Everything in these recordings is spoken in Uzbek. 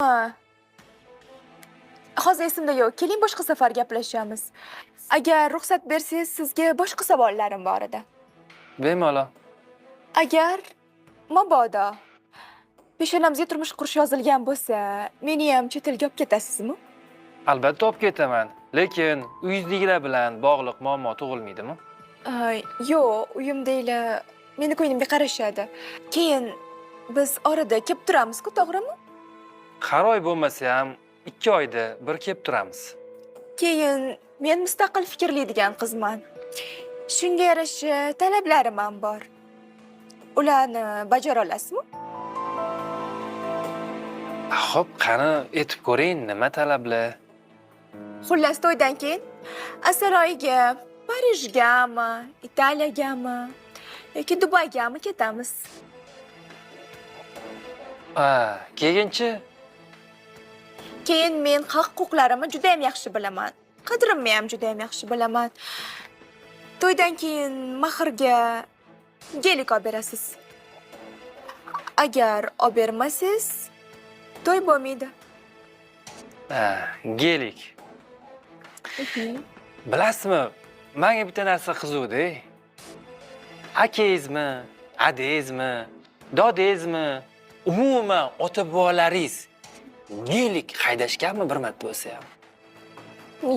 Ha. Hozir esimda yo'q. Keling, boshqa safar gaplashamiz. Agar ruxsat bersangiz, sizga boshqa savollarim bor edi. Bemalol. Agar mabodo peshonamizga turmush qurish yozilgan bo'lsa, meni ham chet elga olib ketasizmi? Albatta olib ketaman. Lekin uyingizdagilar bilan bog'liq muammo tug'ilmaydimi? Ay, yo'q, uyimdagilar meni ko'nglimga qarashadi. Keyin biz orada kelib turamiz-ku, to'g'rimi? Har oy bo'lmasa ham 2 oyda bir kelib turamiz. Keyin men mustaqil fikrlaydigan qizman. Shunga yarasha talablarim ham bor. Ularni bajara olasizmi? Xo'p, qani aytib ko'ring, nima talablar? Xullas, to'ydan keyin asar oyiga Parijgami, Italiyagami yoki Dubaygami ketamiz. Ha, keyinchi? Keyin men haq-huquqlarimni juda ham yaxshi bilaman. Qadrimni ham juda ham yaxshi bilaman. To'ydan keyin mahrga gelik olib berasiz. Agar olib bermasangiz, to'y bo'lmaydi. Ha, gelik. Bilasizmi, menga bitta narsa qiziqdi. Akangizmi, adangizmi, dodangizmi, umuman ota-bobolaringiz gelik haydashganmi bir marta bo'lsa ham?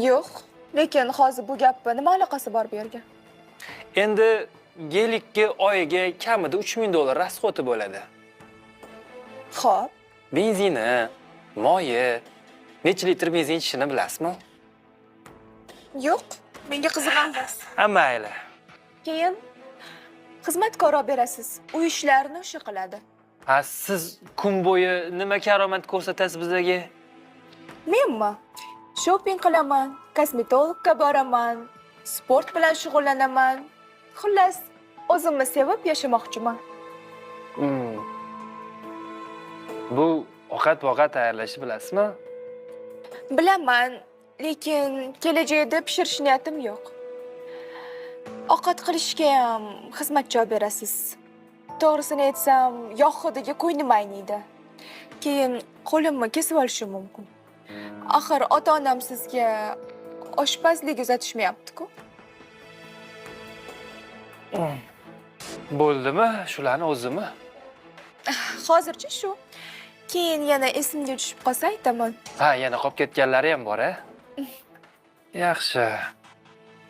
Yo'q, lekin hozir bu gapni nima aloqasi bor bu yerga? Endi gelikka oyiga kamida 3000 dollar расход i bo'ladi. Xo'p, Benzini, moyi, necha litr benzin ichishini bilasizmi? Yo'q, menga qiziq emas. Ha, mayli. Keyin xizmatkor olib berasiz. Uy ishlarini o'sha qiladi. Ha, siz kun bo'yi nima karomat ko'rsatasiz bizlarga? Menmi? Shopping qilaman, kosmetologga boraman, sport bilan shug'ullanaman. Xullas, o'zimni sevib yashamoqchiman. Bu ovqat-ovqat tayyorlashni bilasizmi? Bilaman, lekin kelajakda pishirish niyatim yo'q. Ovqat qilishga ham xizmatchi olib berasiz. To'g'risini aytsam, yog' hidiga ko'nglim ayniydi. Keyin qo'limni kesib olishim mumkin. Axir ota-onam sizga oshpazlik uzatishmayapti-ku. Bo'ldimi? Shularni o'zimi? Hozircha shu. Keyin yana esimga tushib qolsa aytaman. Ha, yana qolib ketganlari ham bor, a? Yaxshi.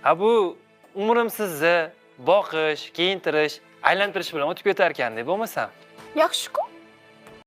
Ha, bu umrim sizni boqish, kiyintirish, aylantirish bilan o'tib ketar ekan-da, bo'lmasam. Yaxshi-ku.